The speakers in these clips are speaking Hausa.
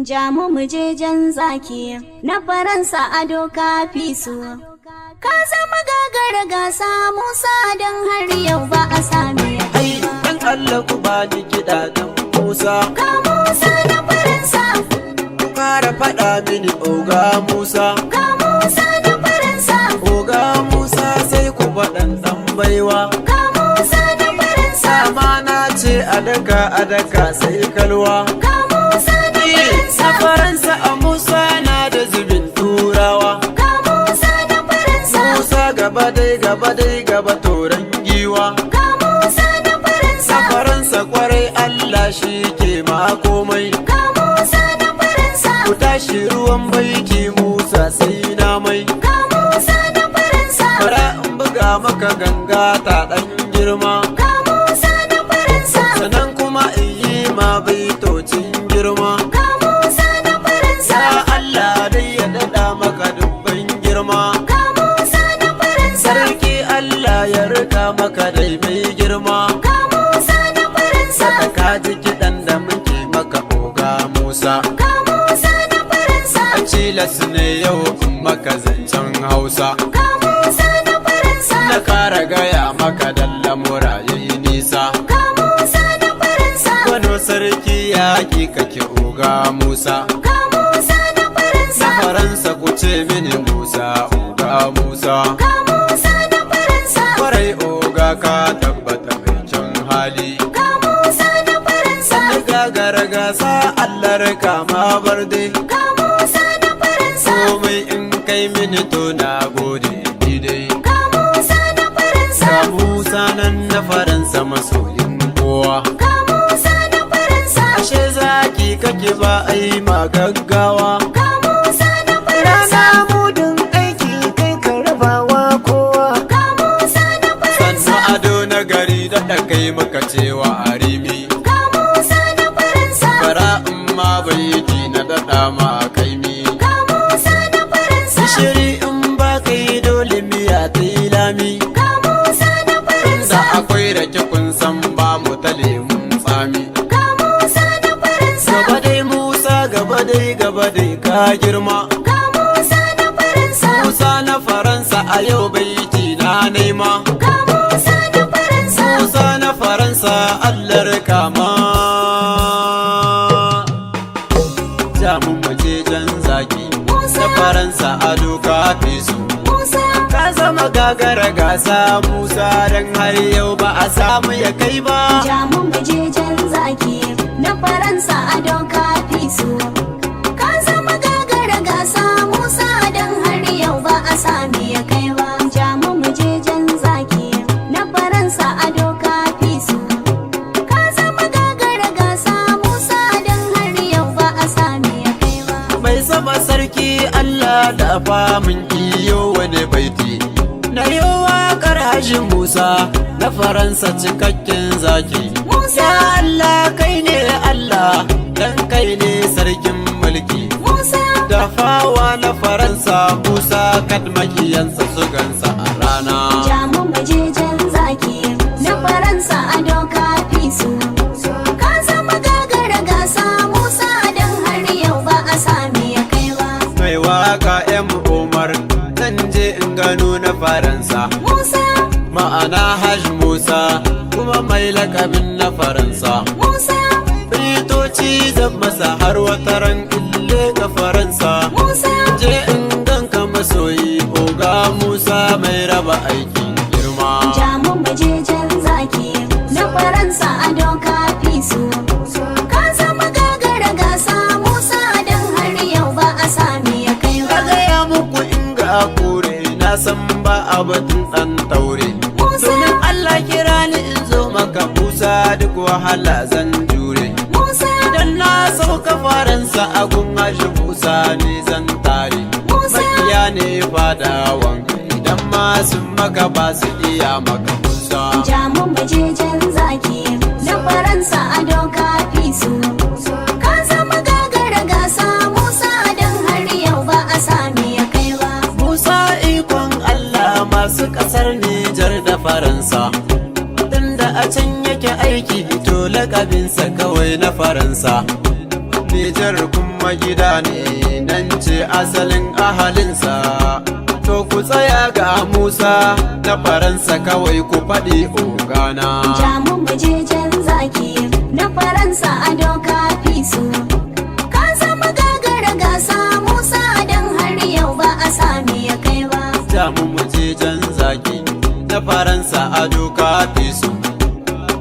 Jamu mu je jan zaki na Faransa ado kafi su. Ka zama gagara gasa Musa, don har yau ba a sami ya Ai, dan Allah ku bani kiɗa dan Musa. Ga Musa na Faransa. Ku kara faɗa mini oga Musa. Ga Musa na Faransa. Oga Musa, sai ku faɗan ɗan baiwa. Ga Musa na Faransa. Sama na ce a daka, a daka sai kalwa. Ga Musa na Faransa. Na Faransa a Musa na da zubin Turawa. Ga Musa na Faransa. Musa gaba dai, gaba dai, gaba toron giwa. Ga Musa na Faransa. Na Faransa kwarai, Allah shi ke ma komai. Ga Musa na Faransa. Ku tashi ruwan baiki, Musa sai na mai. Ga Musa na Faransa. Bara in buga maka ganga ta ɗan girma. Ga Musa na Faransa. Sannan kuma in yi ma baitocin girma. Ga Musa na Faransa. Ya Allah dai ya daɗa maka dubban girma. Ga Musa na Faransa. Sarki Allah ya rika maka dai mai girma. Ga Musa na Faransa. Saka ka ji kiɗan da muke maka, oga Musa. Ga Musa na Faransa. A cilas ne yau in maka zancen Hausa. Ga Musa na Faransa. Na kara gaya maka dan lamura yayi nisa. Ga Musa na Faransa. Kano sarki yaƙi kake, oga Musa. Ga Musa na Faransa. Na Faransa, ku ce mini Musa, oga Musa. Ga Musa na Faransa. Kwarai oga, ka tabbata mai kyan hali. Ga Musa na Faransa. Gagara gasa, Allah rika ma barde. Ga Musa na Faransa. Komai in kai mini to na gode ni dai. Ga Musa na Faransa. Ga Musa nan na Faransa, masoyin kowa. Ga Musa na Faransa. Ashe zaki kake, ba ai ma gaggawa. Ga Musa na Faransa. Rana mudun aiki kai ka rabawa kowa. Ga Musa na Faransa. Sannu ado na gari daɗa kai maka cewa arimi. Ga Musa na Faransa. Bara in ma baiti na daɗa ma kaimi. Ga Musa na Faransa. Gishiri in ba kai dole miya ta yi lami. Ga Musa na Faransa. Da akwai rake kun san ba mu ta lemun tsami. Ga Musa na Faransa. Gaba dai Musa, gaba dai, gaba dai, ka girma. Ga Musa na Faransa. Musa na Faransa, a yau baiti na nema. Ga Musa na Faransa. Musa na Faransa, Allah kama. Jamun waje jan zaki. Musa. Na Faransa ado kafi su. Musa. Ka zama gagara gasa Musa, dan har yau ba a samu ya kai ba. Jamun mu jan zaki na Faransa ado kafi su. Ka zama gagara gasa Musa, don har yau ba a sami ya kai ba. Jamun mu jan zaki na Faransa ado kafi su. Ka zama gagara gasa Musa, don har yau ba a sami ya kai ba. Mai sama sarki Allah da famin iyo wani baiti. Na yi waƙar Hashim Musa na Faransa, cikakken zaki. Musa. Ya Allah, kai ne Allah, dan kai ne sarkin mulki. Musa. Da fawa na Faransa Musa, kad makiyansa su gansa a rana. Jamun mu jan zaki na Faransa ado kafi su. Ka zama gagara gasa Musa, don har yau ba a sami ya kai ba. Mai waka M Umar, zan je in gano na Faransa. Musa. Ma'ana Hajj Musa, kuma mai lakabin na Faransa. Musa. Bitoci zan masa har wataran ille ga Faransa. Musa. Je in ganka masoyi, oga Musa mai raba aikin girma. Jamun mu jan zaki na Faransa ado kafi su. Ka zama gagara gasa Musa, don har yau ba a sami ya kai Ka ba. gaya muku in ga kure, na san ba a batun ɗan taure. Musa. Domin Allah kira ni in zo maka Musa, duk wahala zan jure. Musa. Idan na sauka Faransa, a gun Hashi Musa ne zan tare. Musa. Makiya ne fadawan, idan ma sun maka ba su iya maka, Musa. Jamun mu jan zaki na Faransa ado kafi su. Ka zama gagara gasa Musa, don har yau ba a sami ya kai ba. Musa ikon Allah, masu kasar Nijar da Faransa. Tunda a can yake aiki, to lakabinsa kawai na Faransa. Nijar. Nijar kuma gida ne, nan ce asalin ahalinsa. To ku tsaya ga Musa na Faransa, kawai ku faɗi ogana. Jamu mu je jan zaki na Faransa, a doka fi su. Ka zama gagara gasa Musa, dan har yau ba a sami ya kai ba. Jamu mu je jan zaki na Faransa, a doka fi su.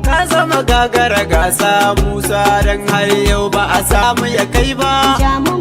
Ka zama gagara gasa Musa, dan har yau ba a samu ya kai ba. Jamu